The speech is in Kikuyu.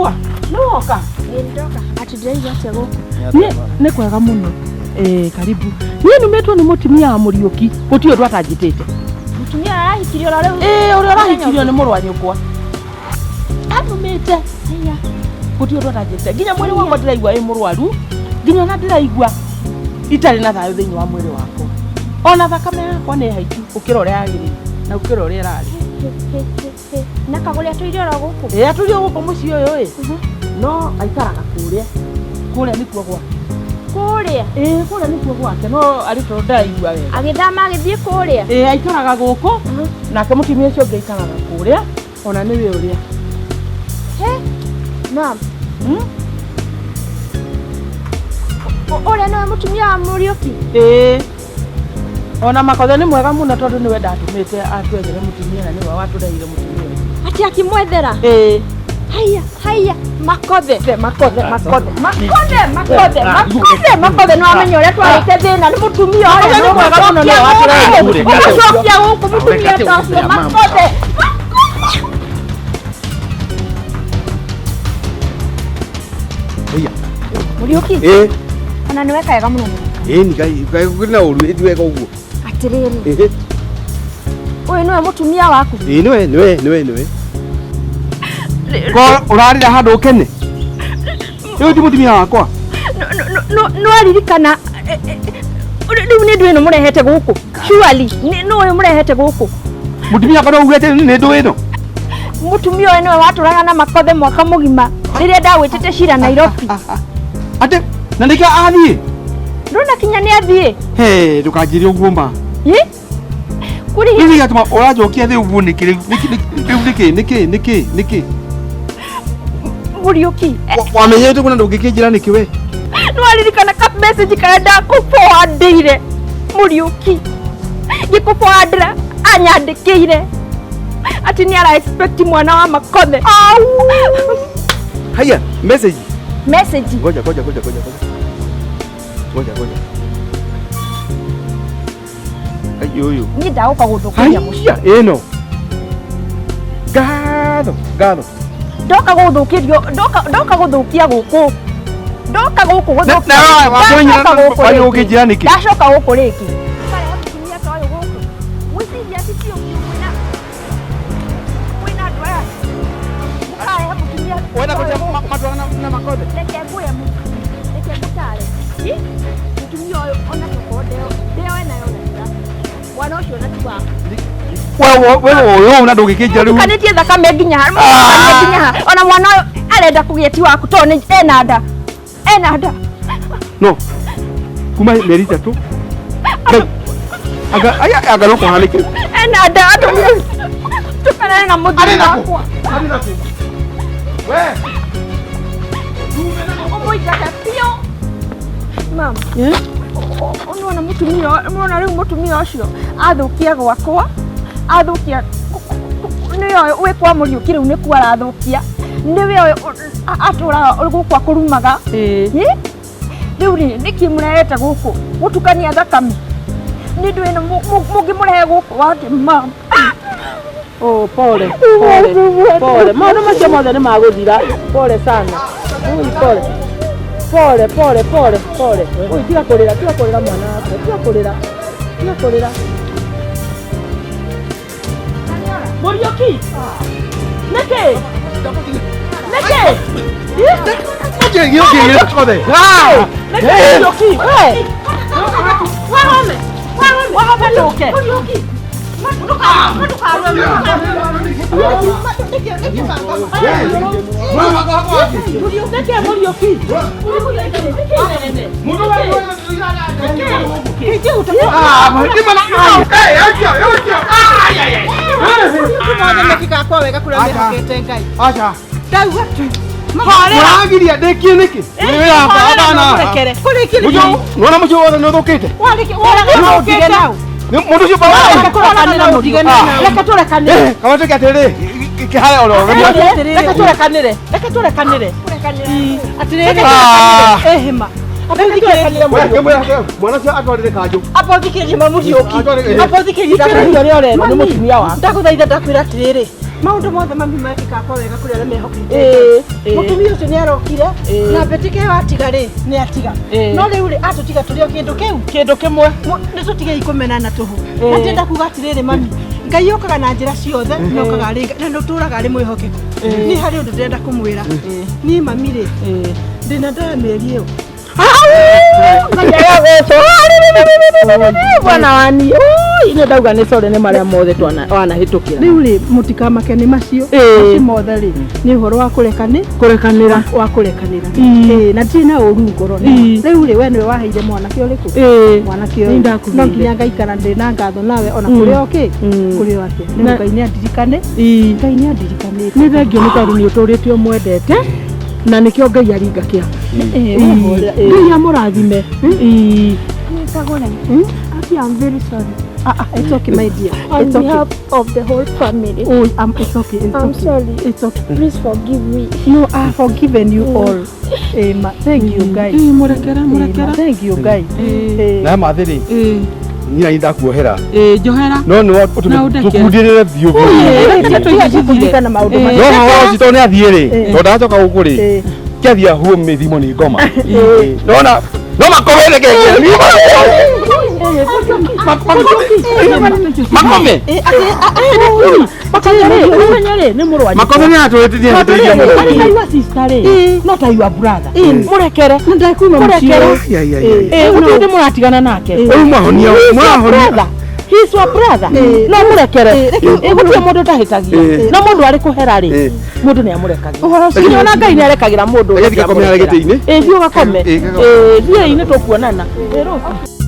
Nyũkwa, nĩ woka? Ĩĩ ndoka. Atĩ ndĩraigua atĩa gũkũ? Niĩ nĩ kwega mũno. Ĩĩ karibu. Niĩ numĩtwo nĩ mũtumia wa Mũriũki, gũtirĩ ũndũ atanjĩtĩte. Mũtumia arahikirio oro rĩu. Ĩĩ ũrĩa ũrahikirio nĩ mũrũ wa nyũkwa. Anumĩte. Haiya. Gũtirĩ ũndũ atanjĩtĩte. Nginya mwĩrĩ wakwa ndĩraigua wĩ mũrwaru, nginya ona ndĩraigua itarĩ na thayũ thĩinĩ wa mwĩrĩ wakwa. Ona thakame yakwa nĩ haicu gũkĩra ũrĩa yagĩrĩire na gũkĩra ũrĩa ĩrarĩ. Hĩ, hĩ, hĩ, hĩ. Na kagũrĩ atũire oro gũkũ? Ĩĩ atũire gũkũ mũciĩ ũyũ ĩ. No aikaraga kũrĩa. Kũrĩa nĩkuo gwake. Kũrĩa? Ĩĩ kũrĩa nĩkuo gwake no arĩ tondũ ndaraigua wega. Agĩthama agĩthiĩ kũrĩa? Ĩĩ aikaraga gũkũ nake mũtumia ũcio ũngĩ aikaraga kũrĩa ona nĩwe ũrĩa. He? Naam. Hmm? Ũrĩa nĩwe mũtumia wa Mũriũki? Ĩĩ. Ona Makothe nĩ mwega mũno tondũ nĩwe ndatũmĩte atwethere mũtumia na nĩwe watũrehire mũtumia ũyũ. Atĩ akĩmwethera? Ĩĩ. Haiya, haiya, Makothe, Makothe, Makothe, Makothe, Makothe, Makothe, Makothe, nĩ wamenya ũrĩa twarĩte thĩna nĩ mũtumia ũrĩa Makothe nĩ mwega mũno nĩwe watũrehire. Ũmũcokia gũkũ mũtumia ta ũcio, Makothe. Haiya. Mũriũki, Ĩĩ. ona nĩ weka wega mũno mũno. Ĩĩ ni ngai ngai gũkĩrĩ na ũru ĩti wega ũguo. Atĩrĩrĩ, Ĩhĩ. ũyũ nĩwe mũtumia waku? Ĩĩ nĩwe nĩwe nĩwe nĩwe. Ko ũrarĩra handũ ũkene? Ũyũ ti mũtumia wakwa. Nĩwaririkana rĩu nĩ ndũ ĩno mũrehete gũkũ? Surely, nĩ ũyũ mũrehete gũkũ? Mũtumia wakwa no uge atĩ nĩ ndũ ĩno? Mũtumia ũyũ nĩwe watũraga na Makothe mwaka mũgima rĩrĩa ndagwĩtĩte cira Nairobi. Atĩ na nĩkĩo athiĩ? Ndũna kinya nĩ athiĩ. He, ndũkanjĩre ũguo ma. Ĩ? Kũrĩ Rĩu gĩatũma ũranjokia thĩ ũguo nĩkĩ rĩu? Nĩkĩ rĩu nĩkĩ nĩkĩ nĩkĩ nĩkĩ? Mũriũki. Wamenyete kũna ndũngĩkĩnjĩra nĩkĩ we? Nĩwaririkana ka message karĩa ndakũforwardĩire Mũriũki. Ngĩkũforwardĩra anyandĩkĩire atĩ nĩ ara expect mwana wa Makothe. Au! Haya, message. Message. Ngoja ngoja ngoja ngoja ngoja. Ngoja ngoja. Ai ũyũ. Niĩ ndagũka gũthũkĩria mũciĩ. Haiya, ĩno. Ngatho, ngatho. Ndoka gũthũkĩrio, ndoka ndoka gũthũkia gũkũ. Ndoka gũkũ gũthũkia. Na- na- Ndacoka gũkũ wanyu rĩngĩ. ũkĩnjĩra nĩkĩ? Ndacoka gũkũ rĩngĩ. Ũkarehe mũtumia ta ũyũ gũkũ. Gwĩciria atĩ ti ũkiu kwĩna kwĩna andũ aya. Mũkarehe mũtumia Wenda ta ũyũ kũrĩa gũkũ. matwara na Makothe? Reke ngwĩre reke ngũtare. Hi? Mũtumia ũyũ ona tokorwo ndeo ndeo enayo ona ti waku. Mwana ũcio ona ti waku. Wewe wewe ũyũ na ndũngĩkĩnjĩra rĩu. Mũtukanĩtie thakame nginya ha, mũtukanĩtie nginya ha. Ona mwana ũyũ arenda kũgĩa ti waku tondũ nĩ ena nda. Ena nda. No. Kuma mĩeri ĩtatũ. Ngai. Anga aya anga no kũhanĩke. Ena nda andũ tukanane na mũthuri Arĩ nakũ? wakwa. Arĩ nakũ? We. Ũmũingate biũ. Mama. Nĩwona mũtumia nĩwona rĩu mũtumia ũcio athũkia gwakwa athũkia nĩwe ũyũ wĩ kwa Mũriũki rĩu nĩkuo arathũkia nĩwe ũyũ atũraga gũkũ akũrumaga. Ĩĩ. Ĩ? Rĩu rĩ nĩkĩ mũrehete gũkũ gũtukania thakame nĩ ndũ ĩno mũngĩmũrehe gũkũ wake mama. Oh, pole, pole, pole. Maũndũ macio mothe nĩ magũthira. Pole sana. Ui, pole. Pole, pole, pole, pole. Ui, tiga kũrĩra, tiga kũrĩra mwana wakwa, tiga kũrĩra. Tiga kũrĩra. Mũriũki. Nĩkĩ? Nĩkĩ? Nĩkĩ ũkĩgĩra Makothe? Ah! Nĩkĩ Mũriũki? We. Wahome. Wahome ndũke. Nĩkĩ Mũriũki? Mothe mekĩkaga kwa wega kũrĩa mehokete Ngai. Aca. Ndauga tu. Mũragiria ndĩkie nĩkĩ? Mũrekere. Kũrĩkie nĩkĩ? Nĩwona mũciĩ wothe nĩ ũthũkĩte? Mũtige nau. Mũndũ ũcio bara. Reke tũrekanĩre mũtige nau. Reke tũrekanĩre. Kaba tuĩke atĩrĩrĩ, kĩhaya oro. Reke tũrekanĩre. Reke tũrekanĩre. Atĩrĩrĩ. Ah. Ĩhĩma. Mwana ũcio atwarĩre kanjũ. Amba ũthikĩrĩrie ma Mũriũki. Amba ũthikĩrĩrie Ndakũria ũrĩa ũrerwo nĩ mũtumia waku. Ndagũthaitha ndakwĩra atĩrĩrĩ. Maũndũ mothe mami mekĩkaga kwa wega kũrĩ arĩa mehokete. Ĩĩ, ĩĩ. Mũtumia ũcio nĩ arokire Ĩĩ. na mbĩtĩka ĩyo atiga rĩ nĩ atiga. Ĩĩ. No rĩu rĩ atũtiga tũrĩ o kĩndũ kĩu. Kĩndũ kĩmwe. Nĩ tũtigei kũmenana tũhũ. Ĩĩ. Na ndĩrenda kuga atĩrĩrĩ mami, Ngai okaga na njĩra ciothe na okaga arĩ na nĩ ũtũraga arĩ mwĩhokeku. Niĩ harĩ ũndũ ndĩrenda kũmwĩra. Niĩ mami rĩ, ndĩna nda ya mĩeri ĩyo. Bwana wani ine ndauga nĩ sorry nĩ marĩa mothe wanahĩtũkĩra. Rĩu rĩ mũtikamake nĩ macio. Ĩĩ. Macio mothe rĩ nĩ ũhoro wa kũrekani Kũrekanĩra. wa kũrekanĩra. Ĩĩ. Ĩĩ, na ndirĩ na ũru ngoro. Ĩĩ. Rĩu rĩ we nĩwe waheire mwanake ũrĩkũ? Ĩĩ. Mwanake Nĩ ũyũ ndakũheire. no nginya ngaikara ndĩ na ngatho nawe ona Mm. kũrĩ o kĩ Mm. kũrĩ o atĩa. Rĩu Na- Ngai nĩ andirikane. Ĩĩ. Ngai nĩ andirikanĩte. Nĩ thengio nĩ tondũ nĩ ũtũrĩte ũmwendete na nĩkĩo Ngai aringa kĩama. Ĩĩ, wehorera, ĩĩ. Ngai amũrathime. Ĩĩ. Aki, I'm very sorry. Ah, ah, it's okay, my dear. On It's okay. behalf of the whole family, Oh, it's okay. It's I'm okay. sorry. It's okay. Please forgive me. No, I've forgiven you all. Eh, ma, thank you, guys. Ĩĩ, mũrekera Eh, ma, mũrekera. thank you, guys. Ĩĩ. Eh, Na mathĩ rĩ, Ĩĩ. niĩ na niĩ ndakuohera. Ĩĩ, njohera. No nĩ Na ũndeke. tũkundĩrĩre biũ biũ. Ĩĩ, tiga kũririkana maũndũ Ĩĩ. macio. No haha ũcio tondũ nĩ athiĩ rĩ, Ĩĩ. tondũ ndacoka gũkũ rĩ, Eh, kĩathiĩ ahuo mĩthimo nĩ ngoma. Nona no makome reke. Makome. eh, atĩ- ah, ah, Ũmenye rĩ nĩ mũrũ wa nyũkwa. Makome nĩ atũhĩtithia hĩtithia Arĩ mũno. ta your sister rĩ, no ta your brother. Mũrekere. na ndakuma Mũrekere. mũciĩ. Ai, ai, ai, ai. Ĩĩ, gũtirĩ hĩndĩ mũratigana nake. Ũyũ mwahonia, He's your mwahonia. brother. He's your brother. Ĩĩ. No mũrekere. Ĩĩ, reke- Ĩĩ, gũtirĩ mũndũ ũtahĩtagia. Ĩĩ. Na mũndũ arĩ kũhera rĩ, Ĩĩ. mũndũ nĩ amũrekagia. Ũhoro ũcio- Nginya ona Ngai nĩ arekagĩra mũndũ. Reke thiĩ ngakome harĩa gĩtĩ-inĩ. Ĩĩ, thiĩ ũgakome. Ĩĩ, ngakome. Ĩĩ, thiĩi nĩ tũkuonana. Ĩĩ, rũciũ.